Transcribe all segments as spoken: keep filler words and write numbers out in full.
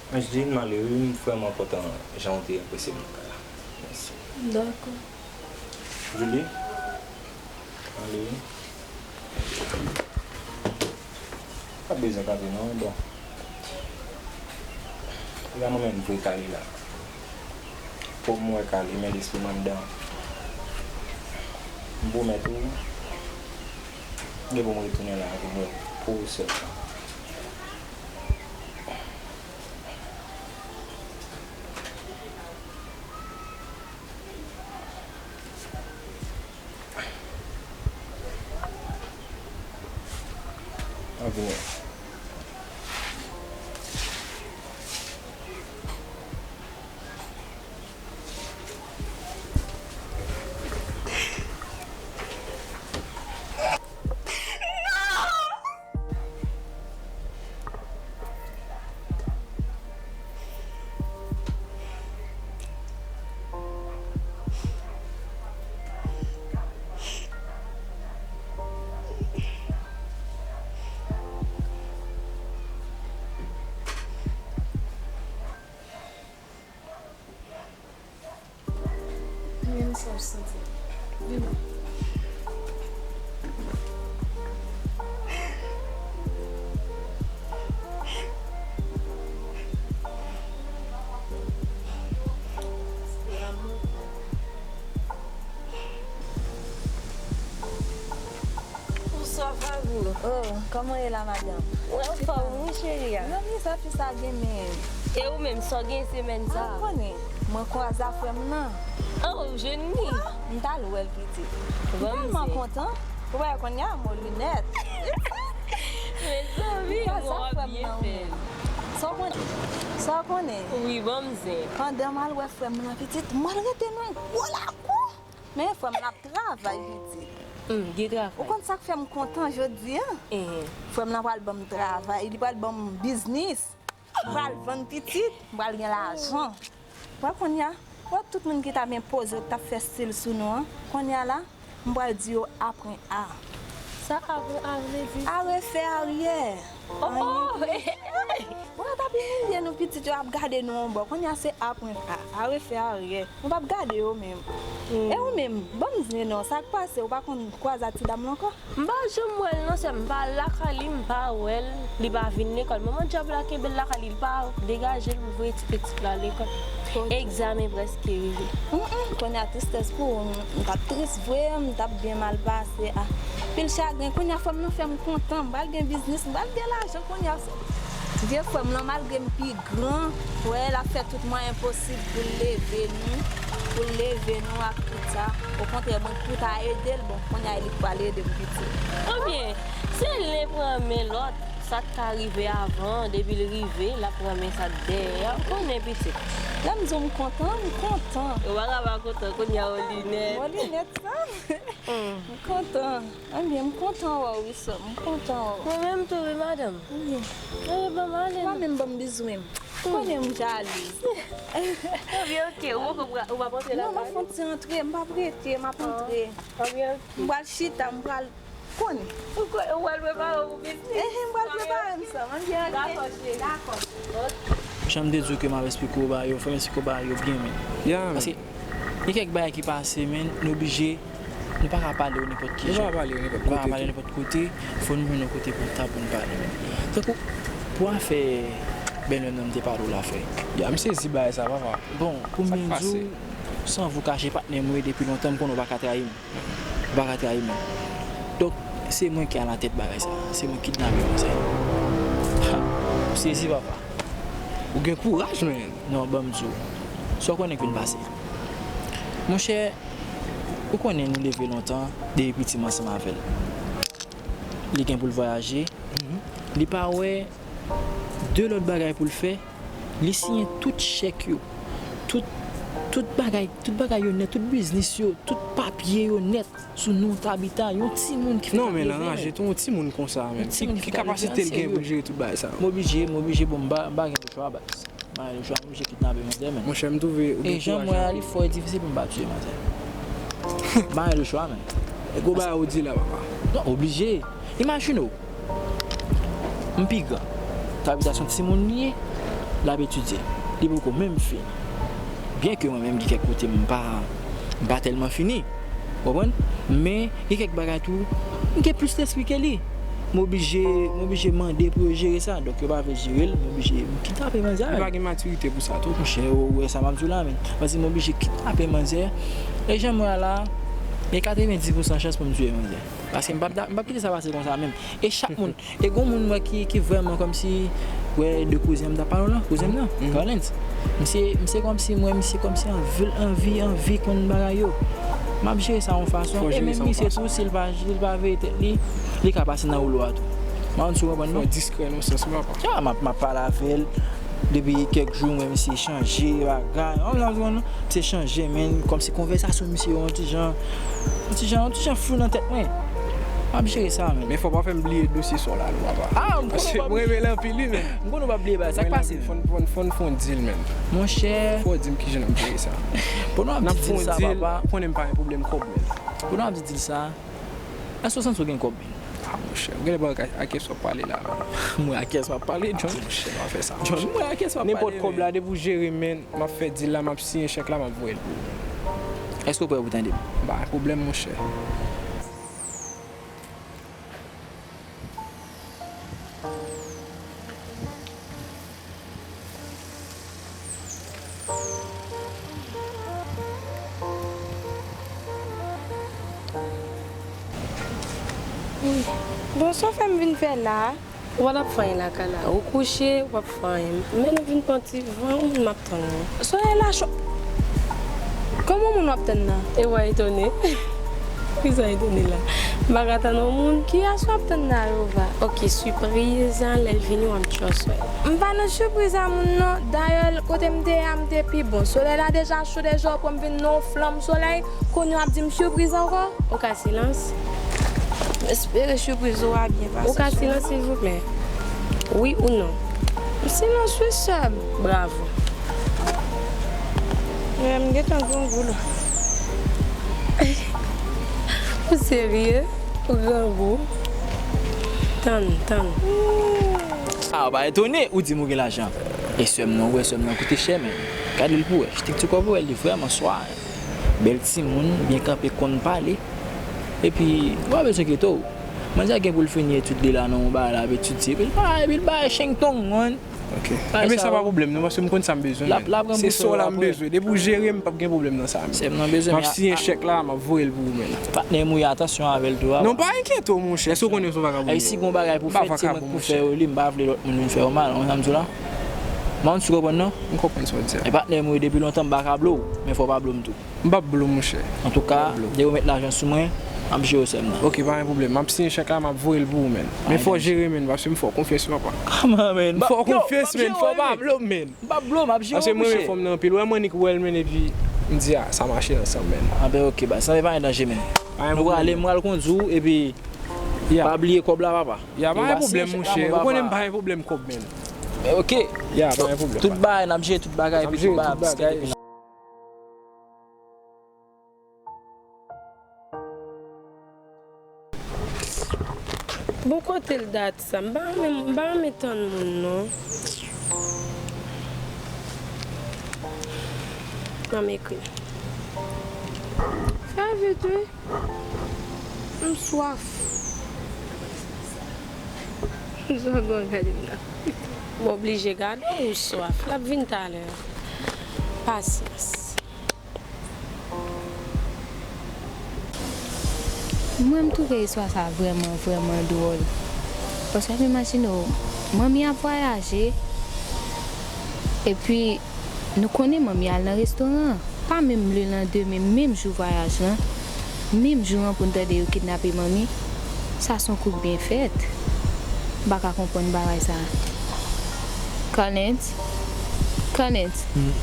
Angeline, m ale wi, m vrèman kontan jan w te apresye m nan kay la. Mèsi. Dakò. Julie, m ale wi. Pa bezwen kanpe non, bon. Kounya mwen menm m vle k ale la. Kòm m wè k ale, men lespri m anndan. M pwomèt ou, m gen pou m retounen la avè w pou ou sèlman. An vini. Men sa w santi. Vini. Bonswa, Fabou. Oh, kòman w ye la, madanm? Mwen anfòm, wi, cheri a. Zanmi, sa fi sa gen menm. E ou menm, sa w gen semèn sa? Ah, ou konnen, mwen kwaze a frè m nan. Oh, w jwenn li? Ah, m t al wè l pitit. M tèlman kontan. Ou wè, kounye a, m wè linèt. Mezanmi, m kwaze a frè m nan, wi. Sa w konnen? Sa w konnen? Wi, ban m zen. Pandan m al wè frè m nan pitit, m al rete nan yon gwo lakou. Men frè m nan ap travay pitit. Hmm, gen travay. Ou konn sa k fè m kontan jodi a? Frè m nan pral ban m travay, li pral ban m biznis. M pral vann pitit, m pral gen lajan. Wè kounye a, wè tout moun ki t ap enpoze yo, ki t ap fè stil sou nou an, kounye a la, m pral di yo apren a. Sa apren a vle di? A refè aryè. Oh, oh, hey, hey. Ou pa t ap imilye nou, pitit yo ap gade nou yon bò. Kounye a se apren a, a refè aryè. Nou p ap gade yo menm. Hmm. E ou menm, ban m di non, sa k pase, ou pa konn kwaze a ti dam lan ankò? M pa janm wè l non, sè m, m pa al lakay li, m pa wè l, li pa vin lekòl. Manman djab la kenbe l lakay li, li pa degaje l pou voye ti pitit la lekòl. Ok. Egzamen prèske rive. Hum, hum, kounye a tristès pou ou, m t ap tris vre, m t ap byen mal pase. Ah, pil chagren, kounye a frè m nan fè m kontan, m pral gen biznis, m pral gen lajan kounye a. Vye frè m nan, malgre m pi gran, wè, l ap fè tout mwayen posib pou l leve nou, pou l leve nou ak tout sa. Okontrè, mwen ki pou ta ede l, bon, kounye a li k pral ede m piti. Ebyen, se l pran men lòt, sa k ka rive avan, depi l rive, l ap pran men sa k dèyè a, ou konnen pitit. Lè m di w m kontan, m kontan. Ou pa ka pa kontan, kounye a w linèt. Mwen linèt sa. M kontan. Ebyen, m kontan wè w wi sè m, m kontan wè w. Mwen menm tou wi madanm. Ebyen. Ebyen, ban m ale non. Ou pa menm ban m bizou menm. Ou konnen m jalouz. Ebyen, ok, ou poko pral, ou p ap antre lakay? Non, m ap fè yon ti antre, m p ap rete, m ap antre. Ebyen, ok. M pral chita, m pral konnen. Ou ko-, ou pral prepare w pou biznis? Ehe, m pral prepare m sè m. Ebyen, ok. Dakò, cheri. Dakò. Jan m te di w ke m ap eksplike w bagay yo, fò m eksplike w bagay yo byen menm. Ya, men. Paske gen kèk bagay ki pase, men, nou oblije, nou pa ka pale yo nenpòt ki jan. Nou pa ka pale yo nenpòt kote tou. Nou pa ka pale nenpòt kote, fò nou jwenn yon kote pou n ta pou n pale, men. Tankou, pou afè bèlmè m nan m te pale w la, frè. Ya, m sezi bagay sa, papa. Bon, pou m byen di w, san vou kache patnè m wi depi lontan, m konnen w pa ka trayi m. Ou pa ka trayi m. Donk, se mwen ki alatèt bagay sa. Se mwen ki kidnape manzè. Ha! M sezi, papa. Ou gen kouraj, men. Non, ban m di w. Sa w konnen k vin pase? Monchè, ou konnen nou leve lontan, depi piti m ansanm avè l. Li gen pou l vwayaje. Li pa wè de lòt bagay pou l fè. Li siyen tout chèk yo, tout, tout bagay, tout bagay yo nèt, tout biznis yo, tout papye yo nèt sou non Tabita, yon timoun ki fèk ap leve menm. Non, men l anraje tou, yon timoun konsa menm. Ki, ki kapasite l gen pou l jere tout bagay sa yo? M oblije, m oblije, bon, m pa, m pa gen lechwa, baz. M pa gen lechwa, m oblije kidnape manzè menm. Monchè, m twouve ou gen kouraj anpil. E jan m wè a, li fò e difisil pou m pa tiye manzè. M pa gen lechwa menm. E gwo bagay ou di la, papa. Non, oblije. Imajine w. M pi gran. Tabita se yon timoun li ye. L ap etidye. Li poko menm fini. Byen ke mwen menm, gen kèk kote m pa, m pa tèlman fini. Ou konprann? Men, gen kèk bagay tou, m gen plis lespri ke li. M oblije, m oblije mande pou yo jere sa. Donk, yo pa vle jere l, m oblije m kidnape manzè. Li pa gen matirite pou sa tou. Monchè, ou wè sa m ap di w la, men. Paske m oblije kidnape manzè. E jan m wè a la, gen katrevenndis pousan chans pou m tiye manzè. Paske m p ap da-, m p ap kite sa pase konsa menm. E chak moun, e gon moun m wè ki, ki vrèman kòmsi, wè de kouzen m t ap pale w lan, kouzen m nan, Carlens. Misye, misye kòmsi m wè misye kòmsi anvi, anvi, anvi konn bagay yo. M ap jere sa yon fason. E menm misye tou, si l pa, si l pa veye tèt li, li ka pase nan woulo a tou. M pa konn si w konprann non. Fò diskrè nan sans, papa. Ya, m ap, m ap pale avè l. Depi kèk jou, m wè misye chanje, bagay. An, m ap di w non, misye chanje, men kòmsi konvèsasyon misye yon ti jan, yon ti jan, yon ti jan flou nan tèt mwen. M ap jere sa, men. Men fò w pa fè m bliye dosye sa w la non, papa. Ah, m konnen w p ap bliye. Paske mwen renmen l anpil, wi, men. M konnen w p ap bliye bagay. Sa k pase, men? Fò n, fò n, fò n fè yon deal, men. Monchè. Fò w di m kijan n ap jere sa. Pandan w ap di deal sa, papa. N ap fè yon deal, ou konnen m pa gen pwoblèm kòb, men. Pandan w ap di deal sa, èske w santi w gen kòb, men? Ah, monchè, ou genlè pa wè a kiyès w ap pale la, men. Mwen a kiyès m ap pale, John? Ah, monchè, pa fè sa, John, monchè. Mwen a kiyès m ap pale, men? Nenpòt kòb la, depi w jere, men, m ap fè deal la, m ap siyen chèk la, m ap voye l pou ou, men. Èske w prè pou tande m? M pa gen pwoblèm, monchè. Bon, sa w fè m vin fè la a? Ou pa t ap fè anyen lakay la. Ou kouche, ou p ap fè anyen. Men nou vin pran ti van, yon moun m ap tann ou. Solèy la cho. Kòman moun w ap tann nan? E w a etone? Kisa etone la? M pa ka tann yon moun. Kiyès w ap tann nan, Lova? Ok, sipriz, lè l vini, w ap trust wè. M pa nan sipriz a moun, non. Dayè, kote m te ye a, m te pi bon. Solèy la deja cho, deja w pran m vin nan yon flanm solèy. Kounye a w ap di m sipriz ankò? Ou ka silans? M espere sipriz ou a byen pase. Ou ka silans, silvouplè? Wi ou non? M silans wi, sè m. Bravo. Men m gentan grangou la. Ou serye? Ou grangou? Tann, tann. Ah, ou pa etone, ou di m ou gen lajan. E sè m nan, ou wè sè m nan koute chè, men gade l pou wè. Jete ti kòb ou wè, li vrèman swa. Bèl timoun, byen kanpe, konn pale. Epi, ou pa bezwen enkyete w. Manzè gen pou l fini etid li la nan yon bagay la, ap etidye. Epi l pa, epi l bay cheng tong, man. Ok. Enben sa pa pwoblèm non, paske m konn sa m bezwen, men. Se sa w la m bezwen. Depi w jere m, p ap gen pwoblèm nan sa, men. Sè m nan bezwen, m ap siyen chèk la, m ap voye l pou ou, men. Patnè m wi, atansyon avè l tou a. Non, pa enkyete w, monchè. Èske w konnen se yon vagabon li ye? Si gon bagay pou fè, se mwen k pou fè yo li, m pa vle lòt moun vin fè yo mal, ou konn sa m di w la? M pa konn si w konprann non. M konprann sa w di a. E patnè m wi, depi lontan m pa ka blo w, men fò w pa blo m tou. M p ap blo w, monchè. Antouka, depi w met lajan sou mwen, m ap jere w sè m nan. Ok, pa gen pwoblèm. M ap siyen chèk la, m ap voye l pou ou, men. Men fò w jere, men, paske m fè w konfyans wi, papa. Kòman, men? M fè w konfyans, men, fò w pa blo m, men. M p ap blo w, m ap jere w, monchè. Paske mwen renmen fanm nan anpil. Ou wè m annik wè l, men, epi m di, ah, sa mache ansanm, men. Anben, ok, baz, sa pa gen danje, men. Nou prale, m pral kondui w, epi pa bliye kòb la, papa. Ya, pa gen pwoblèm, monchè. Ou konnen m pa gen pwoblèm kòb, men. Ok. Ya, pa gen pwoblèm. Tout bagay, n ap jere tout bagay, epi tout bagay ap diskite. Bon, kote l dat sa? M pa renmen, m pa renmen tann moun, non. Ban m ekri. Fè vit, wi. M swaf. Sa w gade m nan? M oblije gade w, ou swaf. L ap vin talè. Pasyans. Mwen, m twouve istwa sa vrèman, vrèman dwòl. Paske w ap imajine w, manmi ap vwayaje, epi nou konnen manmi al nan restoran an. Pa menm lelandemen, menm jou vwayaj lan, menm jou an pou n tande yo kidnape manmi. Sa se yon kou k byen fèt. M pa ka konprann bagay sa. Carlens? Carlens? Hmm.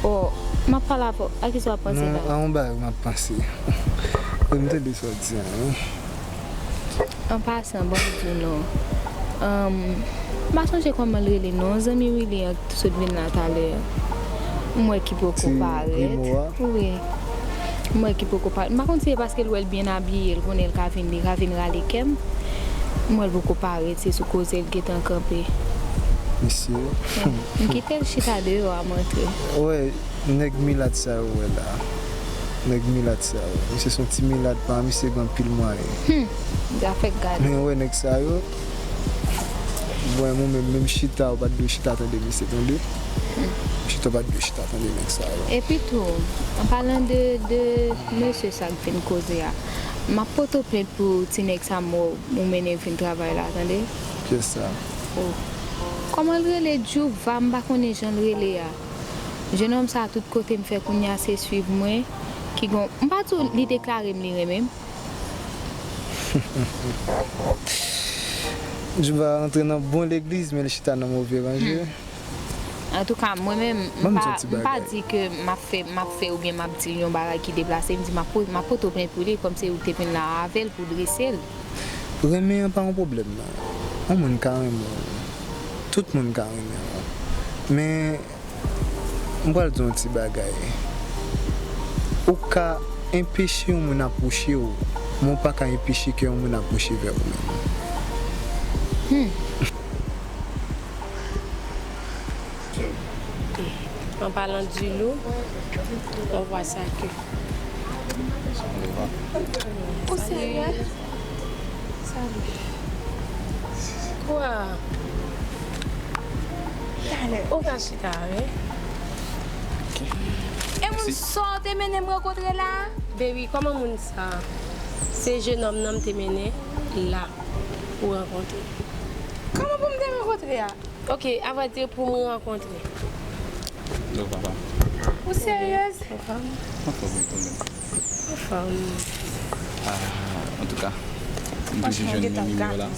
Oh, m ap pale avè w. A kisa w ap panse la? Non, a yon bagay m ap panse. E m tande sa w di an, wi. An pasan, bon, m di w non. Ahn, m pa sonje kòman l rele non. Yon zanmi Willy an sot vin la talè. M wè ki poko parèt. Ti Primo a? Wi. M wè ki poko parèt. M pa konn si se paske l wè l byen abiye, l konnen l ka vin, li ka vin rale kè m. M wè l poko parèt, se sou koze l gentan kanpe. Mesye. M kite l chita deyò a, m antre. Wè, nèg milat sa yo wè la. Nèg milat sa yo. Misye se yon ti milat, pa misye gen anpil mwayen. Hmm, zafè gade. Men wè nèg sa yo. Bon, mwen menm, menm chita, ou pa t dwe chita tande misye, tande. Chita, ou pa t dwe chita tande nèg sa yo. Epi tou, an palan de, de mesye sa k vin koze a, m ap pote w plent pou ti nèg sa m wè w mennen vin travay la, tande. Pyès sa. Oh. Kòman l rele? Djouva, m pa konnen jan l rele a. Jenòm sa, tout kote m fè kounye a, se swiv mwen. Ki gon, m pa di w li deklare m li renmen m. Djouva rantre nan bon legliz, men li chita nan move ranje. Hmm. Antouka, mwen menm, m pa, m pa di ke m ap fè, m ap fè oubyen m ap di l yon bagay ki deplase, m di m ap po-, m ap pote w plent pou li, kòm se ou te vin la avè l pou w drese l. Renmen an pa yon pwoblèm, non. Yon moun ka renmen w. Tout moun ka renmen w. Men, m pral di w yon ti bagay. Ou ka enpeche yon moun apwoche w, men w pa ka enpeche ke yon moun apwoche vè ou menm. Hmm. En parlant du loup, on voit ça que. Ou serye? Salut. Kwa? Talè. Ou ka chita, wi. E moun sa w te mennen m rankontre la? Baby, kòman moun sa? Se jenòm nan m te mennen la pou rankontre. Kòman pou m te rankontre a? Ok, avan te pou mwen rankontre. Yo, papa. Ou seryez? Anfòm. Anfòm, wi, kanmenm. Anfòm. Ah, antouka, m toujou jwenn menm nimewo la.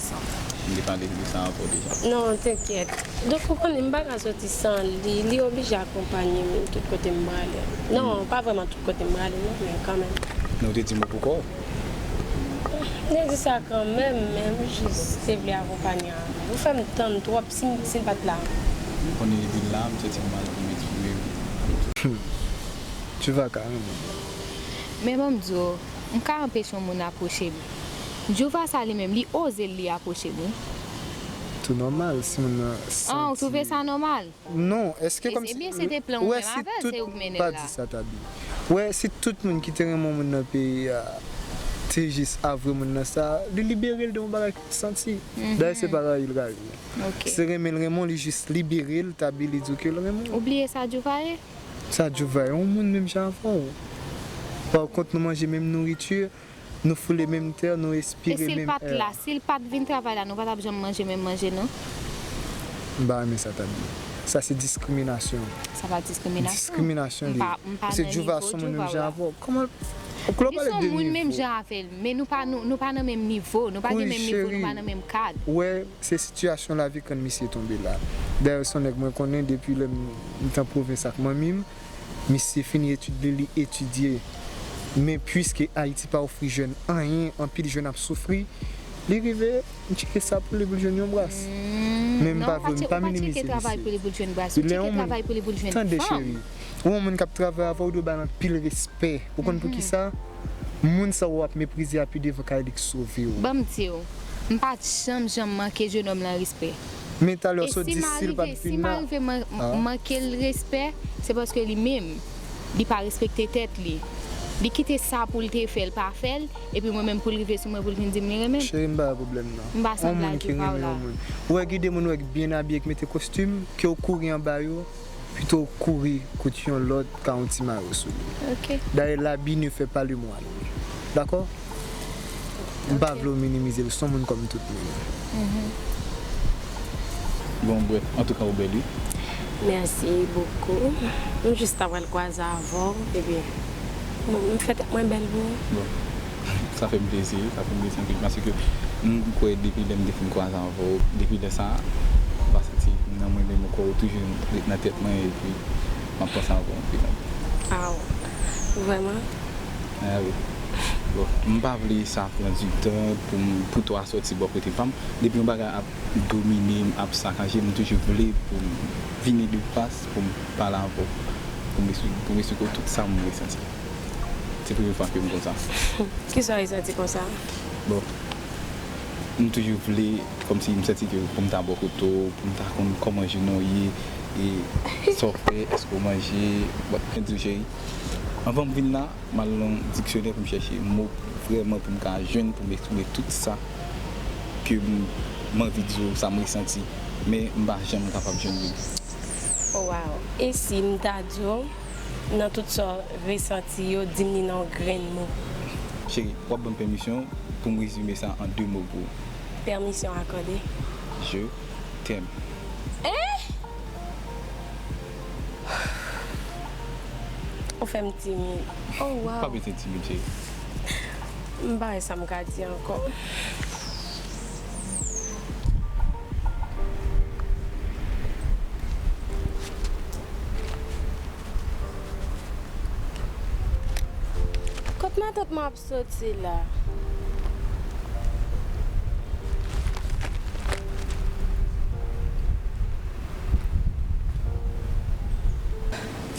M te pale de sa avè w deja. Non, tenkèt. Donk, ou konnen, m pa ka soti san li. Li oblije akonpanye m tout kote m prale. Non, pa vrèman tout kote m prale, non, men kanmenm. Men ou te di m ou pou kò w. M te di sa kanmenm, men m jis te vle akonpanye avè w. Ou fè m tann twòp si, si l pa t la. M konnen depi l la, m santi m mal pou m eksprime m. Djouva ka renmen. Men ban m di w, m ka anpeche yon moun apwoche m. Djouva sa li menm, li oze l, li apwoche m, wi. Tou nòmal, si moun nan santi. Ah, ou twouve sa nòmal? Non, èske kòmsi, ebyen, se te plan ou menm avè l, se ou k mennen l la. Pa di sa, Tabi. Wè, si tout moun ki te renmen yon moun nan peyi a te jis avwe moun nan sa, li libere l de yon bagay ke l santi. Dayè, se pa rayi l rayi w. Ok. Se renmen l renmen w, li jis libere l, Tabi, li di w ke l renmen w. Ou bliye sa Djouva ye? Sa Djouva ye, yon moun menm jan avè w. Pa kont, nou manje menm nouriti, nou foule menm tè, nou respire menm è. E si l pa t la, si l pa t vin travay la, nou pa t ap janm manje menm manje, non? M pa renmen sa, Tabi. Sa se diskriminasyon. Sa pa diskriminasyon. Diskriminasyon li ye. M pa, m pa nan nivo Djouva. Paske Djouva se yon moun menm jan avè w. Kòman, ou pale de nivo. Li se yon moun menm jan avè l, men nou pa, nou, nou pa nan menm nivo, nou pa gen menm nivo, nou pa nan menm kad. Wi, cheri. Wè, se sitiyasyon lavi k rann misye tonbe la. Dayè, se yon nèg mwen konnen depi lè m, m t an pwovens ak manmi m. Misye fini etid li, li etidye. Men piske Ayiti pa ofri jèn anyen, anpil jèn ap soufri, li rive, m tcheke sa pou li, pou l jwenn yon bras. Men m pa vle, m pa minimize misye. Lè yon moun, tande, cheri, ou yon moun k ap travay avè w, ou dwe ba l anpil respè. Ou konn poukisa? Moun sa w ap meprize a pi devan kay li k sove w. Ban m di w, m pa t janm, janm manke jenòm lan respè. Men talè w sot di si l pa t vin la. E si m arive, si m arive man-, manke l respè, se paske li menm, li pa respekte tèt li. Li kite sa pou l te fè, l pa fè l, epi mwen menm pou l rive sou mwen pou l vin di m li renmen m. Cheri, m pa wè pwoblèm nan. M pa sanble ak Djouva w la. Yon moun ki renmen yon moun. Ou wè gen de moun ou wè k byen abiye, k mete kostim, ke w kouri anba yo, pito w kouri kot yon lòt ka yon ti mayo sou li. Ok. Dayè, l'habit ne fait pas le moine. Dakò? M pa vle w minimize l, se yon moun kòm tout moun. Mhm. Bon, brèf, antouka, ou bèl, wi. Merci beaucoup. M jis ta pral kwaze avè w, epi, bon, m fè tèt mwen bèl pou ou. Bon, sa fè m plezi, sa fè m plezi anpil, paske m kwè depi lè m te fin kwaze avè w, depi lè sa a, m pa santi nan mwen menm ankò, ou toujou ret nan tèt mwen, epi m ap panse avè w anpil, anpil. Aw, vrèman? Ah wi. Bon, m pa vle sa pran di tan pou m, pou twa sòti bò kote pa m. Depi yon bagay ap domine m, ap sakaje m, m toujou vle pou m vini de fas, pou m pale avè w, pou m espli-, pou m esplike w tout sa m resanti. Se premye fwa ke m konsa. Kisa w resanti konsa? Bon. M toujou vle, kòmsi m santi ke pou m ta bò kote w, pou m ta konn kòman jounen w ye, e sa w fè, èske w manje. Bon, mwen di w, cheri, anvan m vin la, m al nan diksyonè pou m chèche mo vrèman pou m ka jwenn, pou m eksprime tout sa ke m, m anvi di w, sa m resanti. Men m pa janm kapab jwenn li. Oh, wow. E si m ta di w, nan tout sa w resanti yo, di m li nan yon grenn mo? Cheri, w ap ban m pèmisyon pou m rezime sa an de mo pou ou. Permission accordée. Je t'aime. Eh? Ou fè m timid. Oh, wow. Pa bezwen timid, cheri. M pa wè sa m ka di ankò. Kot matant mwen ap soti la?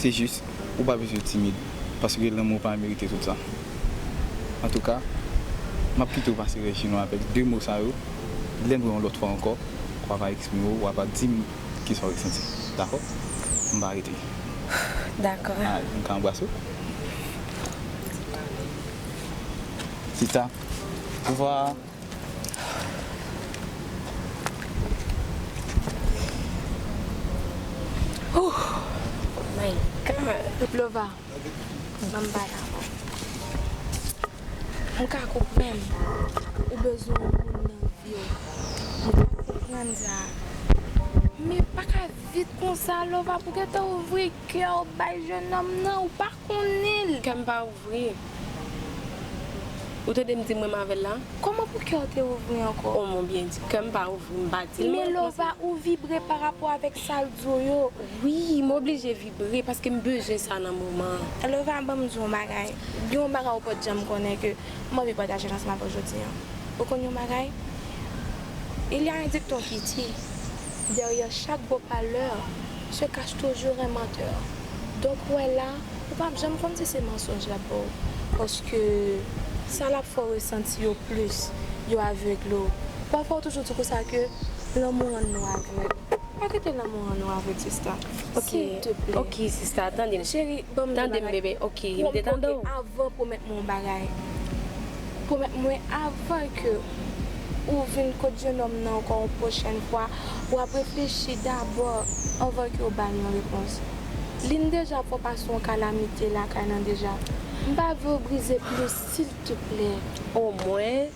Se jis, ou pa bezwen timid, paske lanmou pa merite tout sa. Antouka, m ap kite w pase rès jounen w avèk de mo sa yo. Lè n wè yon lòt fwa ankò, w a va eksprime w, w a va di m kisa w resanti. Dakò? M va rete. Dakò. Ah, m ka anbrase w? Sista, pouvwa. Oh my God. Lova, ban m pale avè w. M ka konprann ou bezwen yon moun nan vi w. M ka konprann sa. Men pa ka vit konsa, Lova, pou gentan ouvri kè w bay jennonm nan, ou pa konnen l. Kè m pa ouvri. Ou tande m di m renmen avè l la? Kòman pou kè w te ouvri ankò? Oh, mon Byen di, kè m pa ouvri, m pa di l. Men Lova, ou vibre pa rapò avèk sa l di w yo. Wi, m oblije vibre paske m bezwen sa nan moman an. Lova, ban m di w yon bagay. Gen yon bagay ou pa t janm konnen ke m anvi pataje l ansanm avè w jodi a. Ou konn yon bagay? Il y a un dicton qui dit, derrière chaque beau parleur se cache toujours un menteur. Donk, ou wè la, ou p ap janm konn si se mansonj l ap ba w. Paske sa l ap fè w resanti yo plis, yo avegle w. Pafwa, ou toujou di konsa ke lanmou rann nou avèg. Pa kite lanmou rann nou avèg, sista. Ok, silteplè. Ok, sista, tande m. Cheri, ban m di bagay. Tande m, bebe. Ok, m te tande w. Ok, avan, pwomèt mwen yon bagay. Pwomèt mwen avan ke ou vin kot jennonm nan ankò yon pwochèn fwa, w ap reflechi dabò anvan ke w ba l yon repons. Li n deja fè w pase yon kalamite lakay nan deja. M pa vle w brize plis, silteplè. Omwen,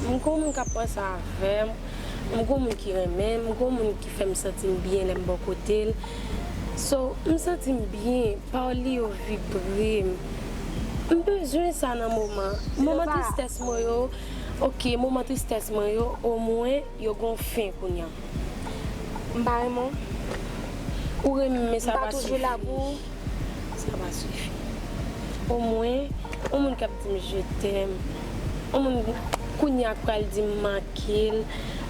m gon moun k ap panse avè m, m gon moun ki renmen m, m gon moun ki fè m santi m byen lè m bò kote l. So, m santi m byen, pawòl li yo vibre m. M bezwen sa nan moman. Moman tristès mwen yo, ok, moman tristès mwen yo, omwen yo gon fen kounye a. M pa renmen w. Ou renmen m, men sa pa sifi. M pa toujou la pou ou. Sa pa sifi. Omwen, yon moun k ap di m je t'aime. Yon moun kounye a k pral di m manke l.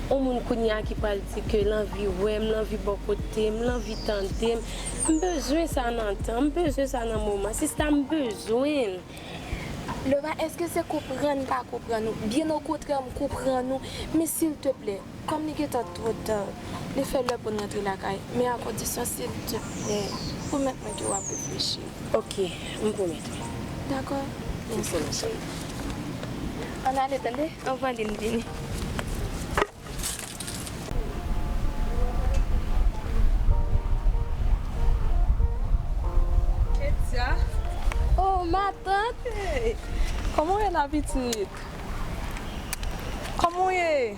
Yon moun kounye a ki pral di ke l anvi wè m, l anvi bò kote m, l anvi tande m. M bezwen sa nan tan, m bezwen sa nan moman. Sista, m bezwen l. Lova, èske se konprann m pa konprann ou? Byen okontrè, m konprann ou, men silteplè, kòm li gentan twò ta, li fè lè pou n rantre lakay, men a kondisyon, silteplè, pwomèt mwen ke w ap reflechi. Ok, m pwomèt ou. Dakò? Mèsi, cheri. Ann ale, tande? Anvan li n vini. Ketia. Oh, matant! Hey! Kòman w ye la, pitit? Kòman w ye?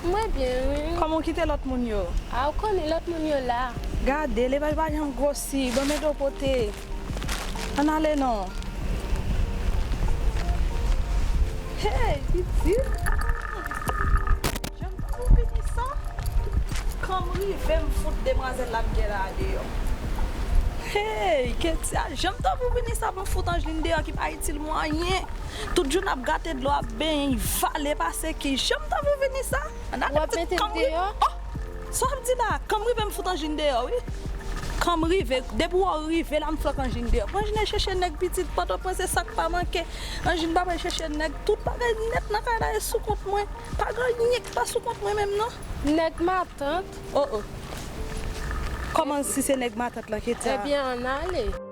Mwen byen, wi. Kòman w kite lòt moun yo? A, ou konnen lòt moun yo la. Gade, lepaj pa janm gwosi. Bon, mete w pote. Ann ale non. Hey, pitit! Jan m t ap vini sa? Kan m rive, m fout demwazèl la m gen la deyò. Hey, Ketia, jan m t ap vini sa pou m fout Angeline deyò ki pa itil mwen anyen. Tout jou n ap gate dlo, ap benyen, vale pase ki. Jan m t ap vini sa? Ann ale pitit, kan m rive. W ap mete m deyò? Oh! Sa w ap di la? Kan m rive, m fout Angeline deyò, wi. Kan m rive, depi w rive la, m flank Anjin deyò. Anjin al chèche nèg pitit, Pòtoprens se sa k pa manke. Anjin pa pral chèche nèg, tout bagay nèt nan kay la e sou kont mwen. Pa gen anyen ki pa sou kont mwen menm non. Nèg matant. Oh oh. Kòman si se nèg matant lan ki te a? Ebyen, ann ale.